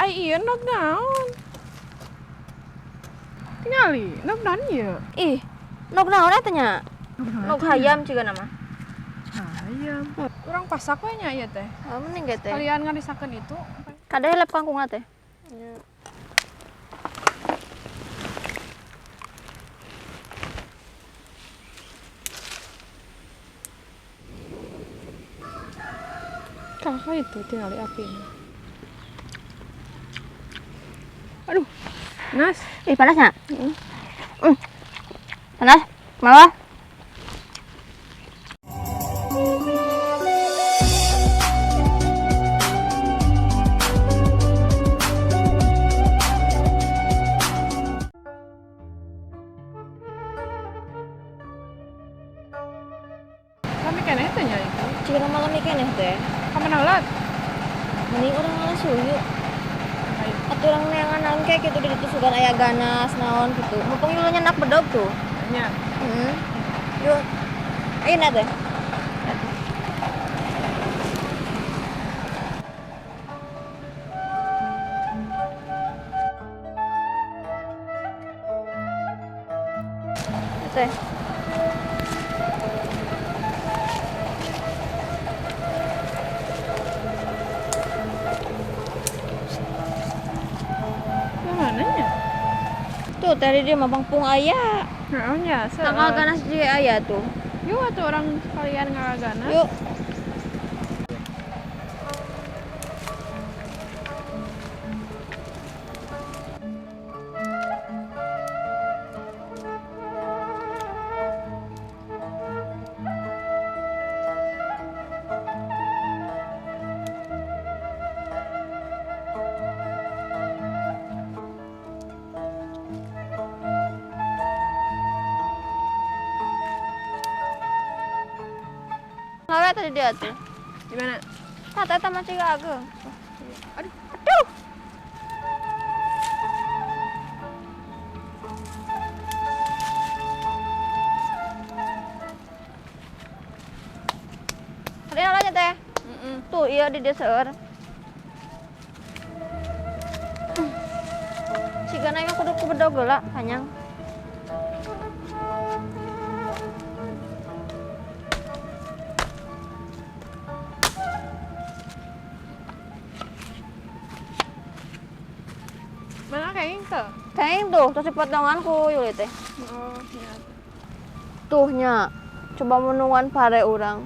Ai ieu endog naon? Tingali, endog naon ieu? Ih, endog naon eta nya? Endog hayam cigana mah. Hayam. Urang pasak we nya ieu teh. Oh, mending ge teh. Kalian ngarisakeun itu. Kade lep kangkungna teh. Kakak itu tingali api. Aduh, Nas. Ih, panas nya? Panas? Malah? Kami keneh teh nya itu. Jika nama kami keneh teh. Kamu nalat? Mending urang ngalas yuk. Atuh urang neangan naon kayak gitu di ditu sugan aya ganas naon gitu. Mumpung yuk nyenak bedog tuh. Nya. Yuk. Ayo na teh. Teh. Tuh tadi dia mah pangpung aya. Heeh nya, Tanggal ganas juga aya tuh. Yuk atuh orang sekalian ngaganas. Yuk. Ngawe tadi dia tuh. Gimana? Tata sama ciga ageng. Aduh. Aduh. Ada nalanya teh? Tuh iya di desa. Ciga naik kudu ku bedog geula panjang. Mana kayaknya tuh? Kayaknya tuh, terus dipotongan ku Yuli teh. Oh, iya. Tuh nya, coba menungguan pare urang.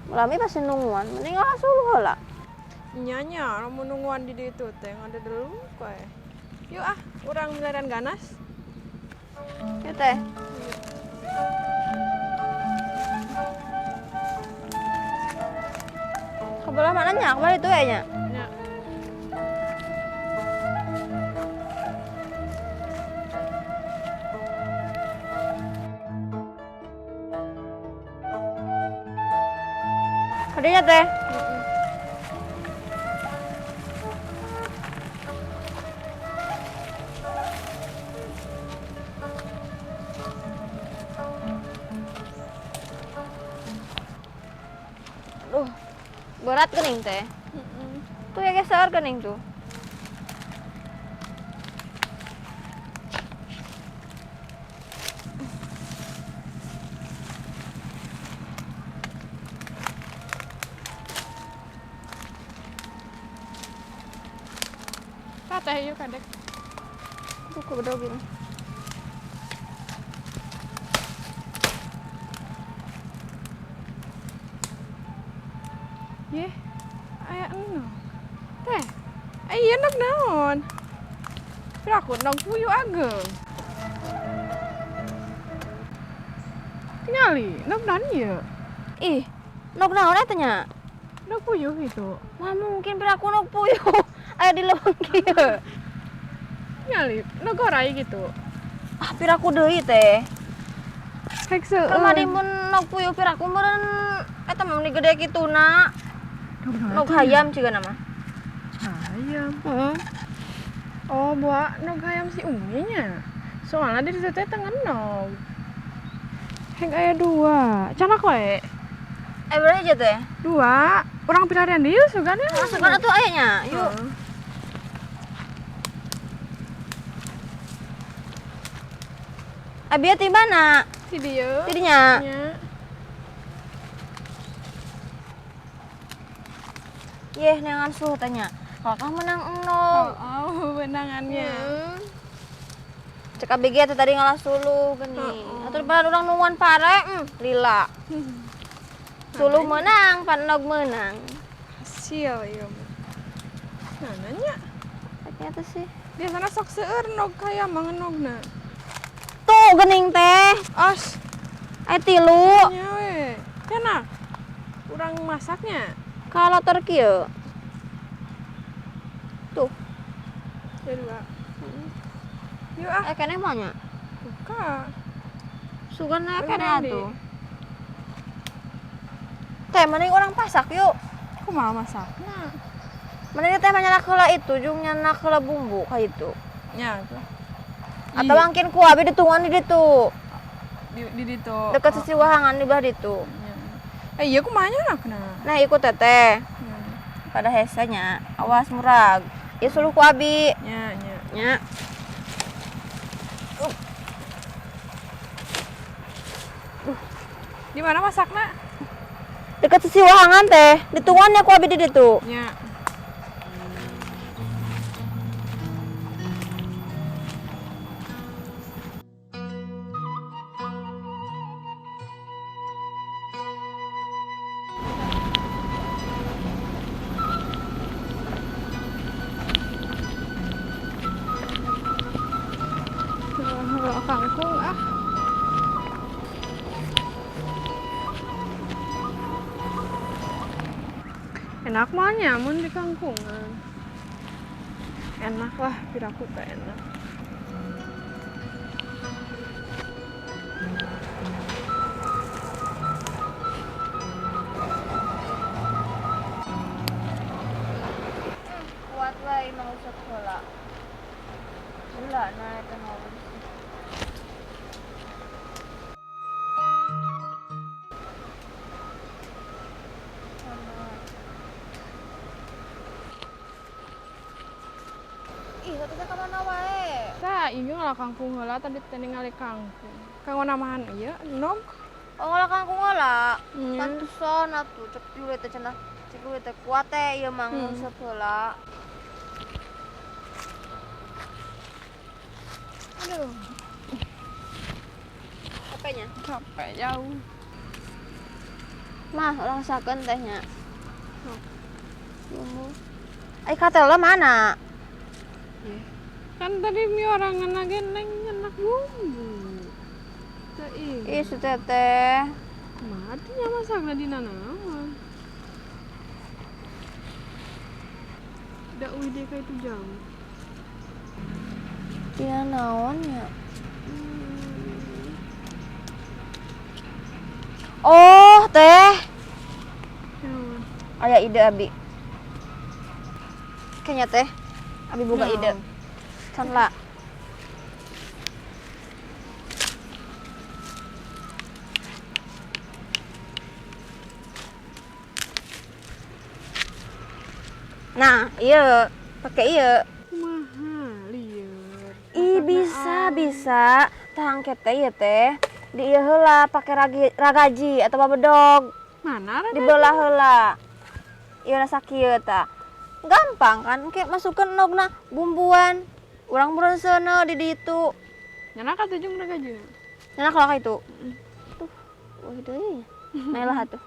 Lami pasti nungguan, mending ngalah suluh heula. Nya nya, lamun nungguan di ditu teh ngade dulu koe. Yuk ah, urang miliaran ganas. Yuk teh. Kebelah mana nya? Kebelah itu ya nya? Nya. Kadinya teh. Aduh, berat kening teh. Tuh ya geser kening tuh. Teh yuk kadek. Tuh ku bedog ini. Yeh, aya endog. Teh, aya endog naon? Piraku endog puyuh ageng. Tingali, endog naon ieu? Ih, endog naon eta nya? Endog puyuh gitu. Mah mungkin piraku endog puyuh. Aya di leuweung kieu. Tingali, endog orai gitu. Ah, piraku deui teh. Hek seueur. Kamari mun endog puyuh piraku meureun eta mah meni gede kituna. Endog hayam cigana mah. Hayam. Heeh. Oh, buah endog hayam si Umi nya. Soalnya di situ teh teu ngenog. Hek aya dua. Canak we. Berapa aja teh? Dua. Urang pilarian dieu sugan ya. Sugan atuh aya nya. Yuk. Heeh. Abi ti mana? Ti dieu. Ti dinya. Nya. Yeh, neangan suluh teh nya. Kalau menang enog. Oh, benangannya. Cek abi ge teh tadi ngalah suluh geuning. Atuh pada urang nungguan pare, lila. Suluh menang, panog menang. Hasil ieu mah. Nah, nanya. Ternyata sih. Biasana sok seueur nog kaya mah nogna. Tuh geuning teh. Os. Aya tilu. Nya we. Enak. Urang masaknya. Kalau kieu. Tuh. Ya dua. Yuk ah. Keneh mah nya. Buka. Sugan aya Ayo keneh mandi. atuh. Teh mending urang pasak yuk. Kumaha masakna? Mending teh nyanak heula itu jeung nyanak heula bumbu ka itu. Nya tuh. Atau angkin ku abi ditungguan di ditu. Di ditu. Dekat sisi wahangan di belah ditu. Nya. Iya kumaha nyanakna? Nah, ikut teteh. Pada hesanya, awas murag. Ya suluh ku abi. Nya, nya. Nya. Di mana masakna? Dekat sisi wahangan teh, ditungguan ya ku abi di ditu. Nya. Kangkung ah. Enak mah nyamun di kangkungan. Enak lah, piraku teh enak. Kuat wae mangusap heula. Gula na eta mah. Ih, teh ka mana wae? Tah, ieu ngalah kangkung heula tadi teh ningali kangkung. Kanggo namahan ieu nog. Oh, ngalah kangkung heula. Nya. Pantesan atuh cek Yuli teh cenah. Cek Yuli teh kuat teh ieu mah nguseup heula. Aduh. Capeknya? Capek jauh. Mah, urang sakeun teh nya. Bumbu. Ai katelna mana? Kan tadi mi orangan lagi neng nyenak bumbu. Teh Ih, si teteh. Mati nya masakna dina naon? Da uih deui ka itu jauh. Dina naon nya? Oh, teh. Naon? Aya ide abi. Kayaknya teh abi boga ide. Can lah. Nah, iya, pakai iya. Kumaha lieur. Ih, bisa, bisa. Tah angket teh ieu teh. Di ieu heula pake ragaji atau bedog. Mana ragaji? Dibelah heula. Ieu rasa kieu tah. Gampang kan, kayak masukkeun endogna bumbuan. Urang meureun di ditu. Nyanak atuh jeung ragajina. Nyanak kalau ka itu. Tuh, wah deui. Nah lah atuh.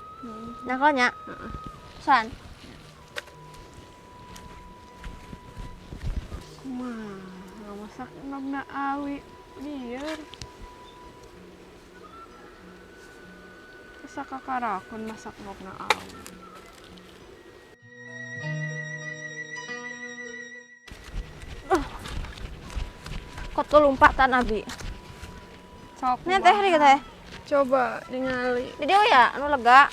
Nyanak nya. Heeh. San. Kumaha masak endogna awi lieur. Asa kakarakon masak endogna awi. Koto lompatan abi. Sok. Ini teh nih teh. Coba ningali. Di dieu ya, anu lega.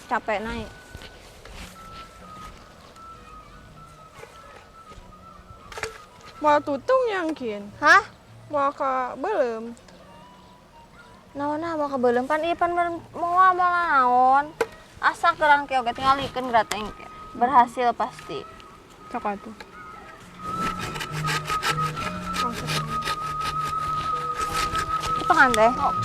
Capek naik. Mau tutung yangkin? Hah? Mau ke belum? Naon mau ke belum pan ieu pan moal moal naon. Asa kerang ke oge tingalikeun geura teh engke. Berhasil pasti. Sok atuh. Dipotongan teh. Oh.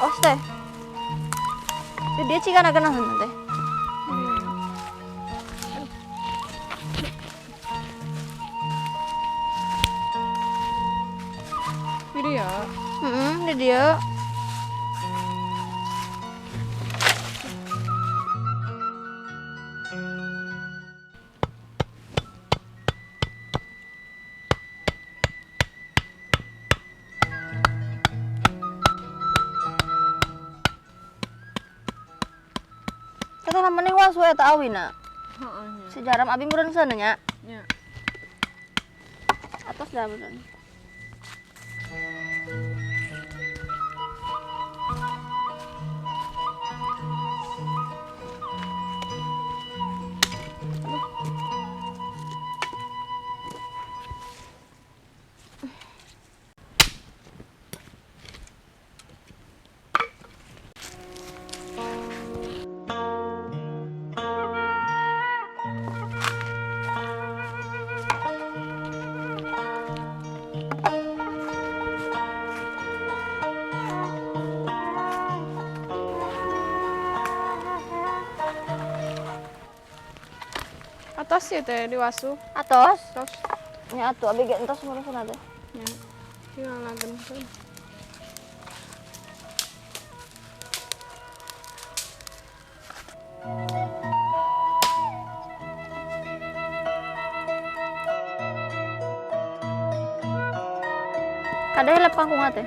Os teh. Di dia cigana geunaheun teh. Di dia. Heeh, di dia. Kata mending wasu eta awina. Heeh nya. Sejaram abi meureun seuneu nya. Nya. Atos dah meureun. Atos ya teh diwasu. Atos. Atos. Nya atuh abi ge entos meureun teh. Nya. Tinggal lagenkeun. Kadeh lep kangkungna teh.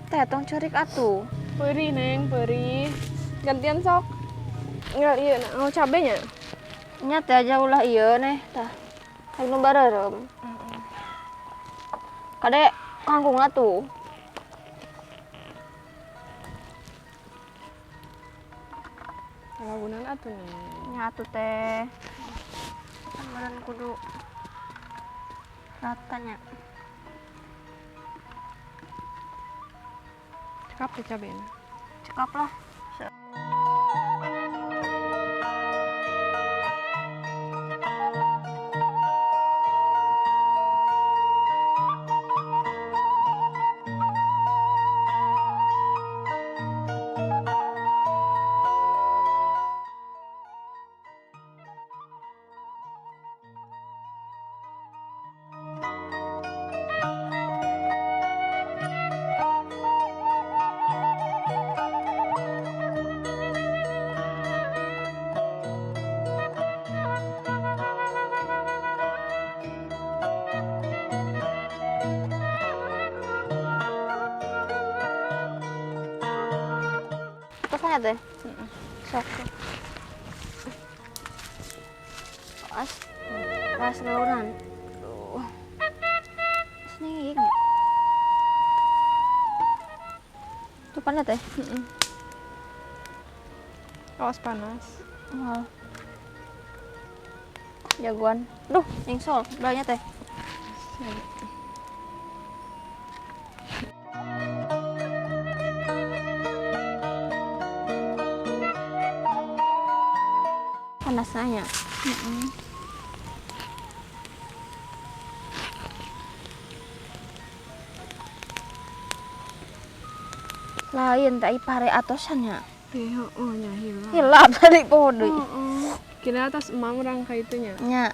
Teh tong ceurik atuh. Perih neng, perih. Gantian sok. Enggak iya, nah, oh, cabenya. Nya teh aja ulah ieu neh tah. Hayang nu bareureum. Kade kangkungna tuh. Lagunan atuh neng. Nya atuh teh. Kan meureun kudu ratanya. Cekap teh cabena. Cekap lah. Tosnya teh. Sok. As. As lelunan. Aduh. Sini nya. Tupannya teh. Heeh. Awas panas. Mahal. Jagoan. Duh, nyengsol belanya teh. Panasnya. Lain tak pare atosannya. Teh, oh nya hilap. Hilap tadi poho deui. Heeh. Kira atas emam urang ka itu nya. Nya.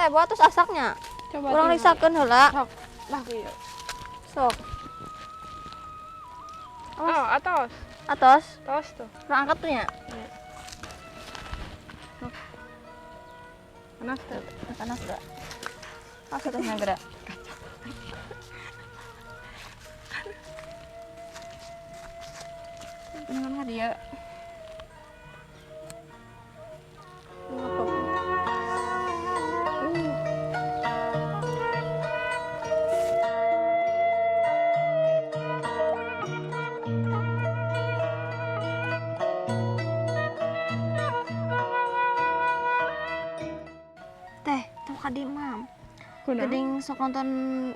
buat terus asaknya. Coba urang riksakeun heula. Sok. Lah ieu. Sok. Awas. Oh, atos. Atos. Atos tuh. Urang angkat tuh nya. Iya. Panas tuh. Panas tuh. Awas atasnya gerak. Kacau. Dengan dia. Teh, tuh kadi mam. Geding sok nonton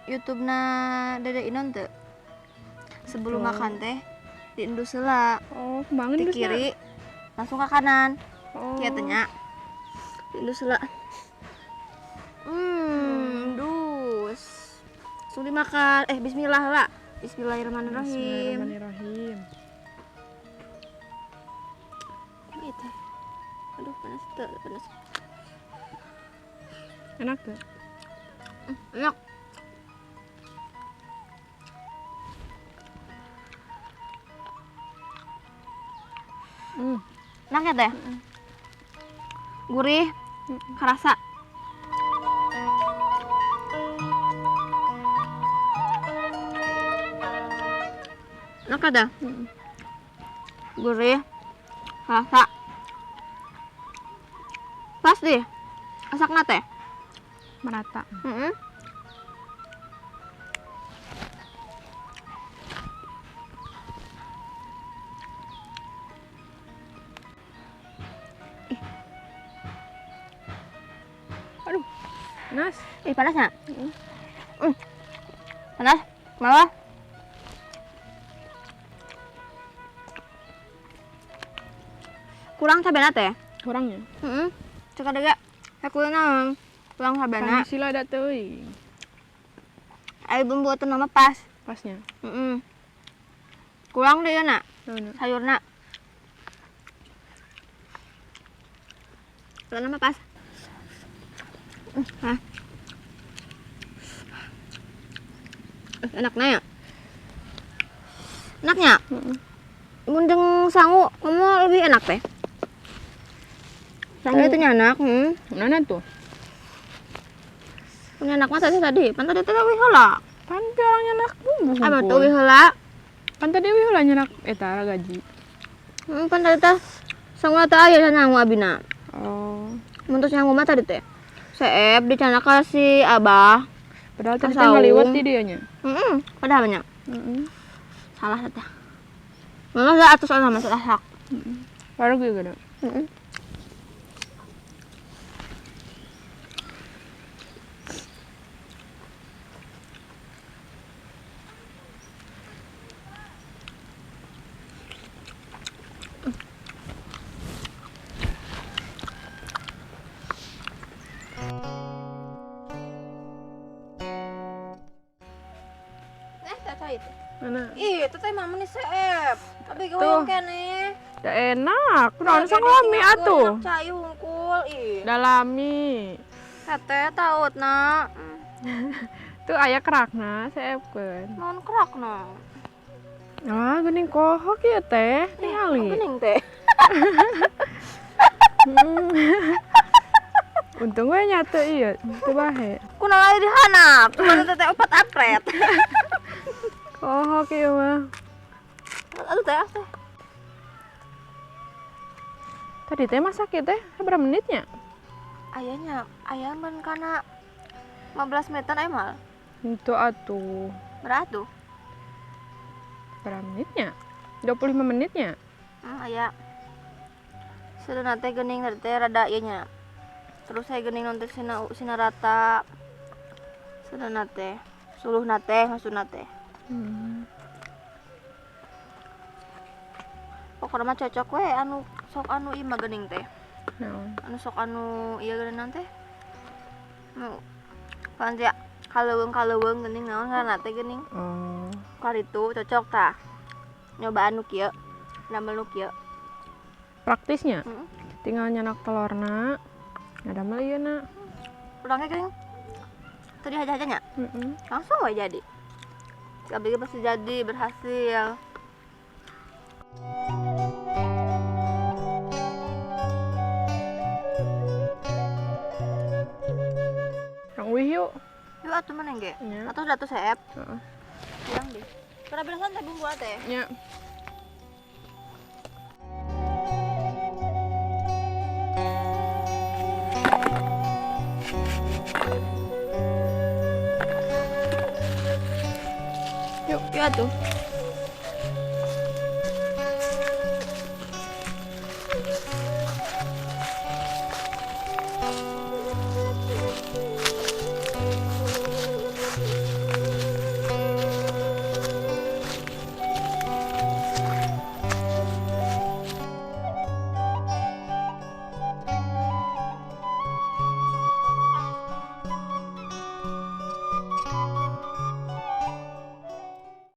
YouTube na Dede Inon teu. Sebelum makan teh diendus heula. Oh, kumaha Di kiri langsung ke kanan. Oh. Kieu teh nya. Diendus heula. Dus. Langsung dimakan. Bismillah heula. Bismillahirrahmanirrahim. Bismillahirrahmanirrahim. Ini teh. Aduh, panas teu, panas. Enak tuh. Enak. Enak ya teh? Gurih, kerasa. Enak ya teh? Gurih, kerasa. Pas deh, asakna teh. Merata. Aduh, panas. Panasnya? Panas, malah. Kurang cabena teh? Kurangnya? Cek ada gak? Kurang. Kurang sabana. Sila ada teuing. Ayo bumbu atuh nama pas. Pasnya. Kurang deh ya nak. Sayurna. Kurang nama pas. Hah. Enaknya ya? Enaknya? Mun jeung sangu kamu lebih enak teh. Sangu itu nyanak. Mana tuh? Nyanak mah tadi, pan tadi teh wih heula. Pan teh orang nyanak bumbu. Apa tuh wih heula? Pan tadi wih heula nyanak eta gaji. Pan tadi teh sangu teh aya nyangu abina. Oh. Mun tos nyangu mah tadi teh. Seep dicanak ka si Abah. Padahal tadi teh ngaliwat di dieu nya. Padahal banyak. Salah teh. Malah da atos ana masalah hak. Baru gue gede. Mana? Ih, itu teh mama nih seep. Tapi gue yang kene. Da enak. Kunaon sang lami atuh. Cai hungkul ih. Dalami. Tete taut na. Tuh aya kerakna seepkeun. Naon kerakna? Ah, geuning kohok ieu teh. Tingali. Geuning teh. Untung we nyata ieu, teu bahe. Kunaon aya di handap? Cuma teh opat apret. Kohok ieu mah. Aduh teh, teh. Tadi teh masak ieu teh berapa menitnya? Ayahnya, ayah mun kana 15 menitan aya mal. Henteu atuh. Berapa tuh? Berapa menitnya? 25 menitnya. Aya. Sedeuna teh geuning tadi teh rada ieu nya. Terus saya geuning nonton sina rata. Sedeuna teh, suluhna teh maksudna teh. Pokoknya mah cocok we anu sok anu ieu mah geuning teh. Naon? Anu sok anu ieu geuning teh. Nu pan teh kaleuweung-kaleuweung geuning naon ngaranna teh geuning. Oh. Karitu cocok tah. Nyobaan nu kieu. Damel nu kieu. Praktisnya? Tinggal nyanak telurna, ngadamel ieu na. Urangnya geuning tadi haja-hajanya. Heeh. Langsung we jadi. Abi ge pasti jadi berhasil. Urang uih yuk. Yuk atuh mana ge? Nya. Atau udah tuh seep. Heeh. Bilang deh. Karena belasan teh bumbu teh. Nya. Yuk. Yuk atuh.